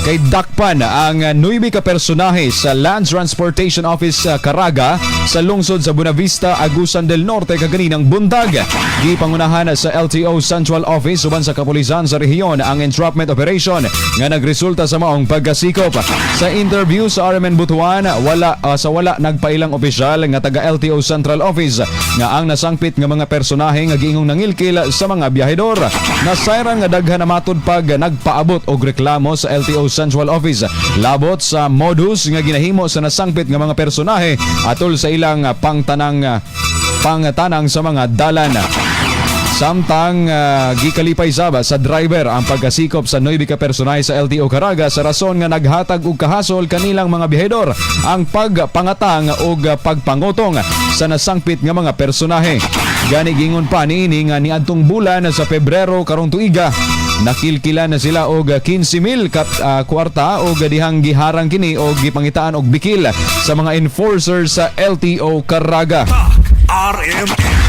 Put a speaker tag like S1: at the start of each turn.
S1: Kay dakpan ang 9 ka personahe sa Land Transportation Office sa Caraga sa lungsod sa Buenavista, Agusan del Norte kaganinang buntag. Gipangunahan sa LTO Central Office uban sa kapulisan sa rehiyon ang entrapment operation nga nagresulta sa maong pagkasikop. Sa interview sa RMN Butuan, wala sa wala nagpailang opisyal nga taga LTO Central Office nga ang nasangpit nga mga personahe nga giingong nangilkil sa mga biyahedor. Nasayran nga daghan na matud pag nagpaabot og reklamo sa LTO Central Office labot sa modus nga ginahimo sa nasangpit nga mga personahe atol sa ilang pangtanang sa mga dalan. Samtang gikalipay saba sa driver ang pagkasikop sa 9 ka personahe sa LTO Caraga sa rason nga naghatag og kahasol kanilang mga biyahedor ang pagpangatang og pagpangutong sa nasangpit nga mga personahe. Gani gingon pa niini nga niadtong bulan sa Pebrero karong tuiga, nakilkilan na sila og 15,000 kat kwarta og dihang giharang kini og gipangitaan og bikil sa mga enforcer sa LTO Caraga.
S2: RMN.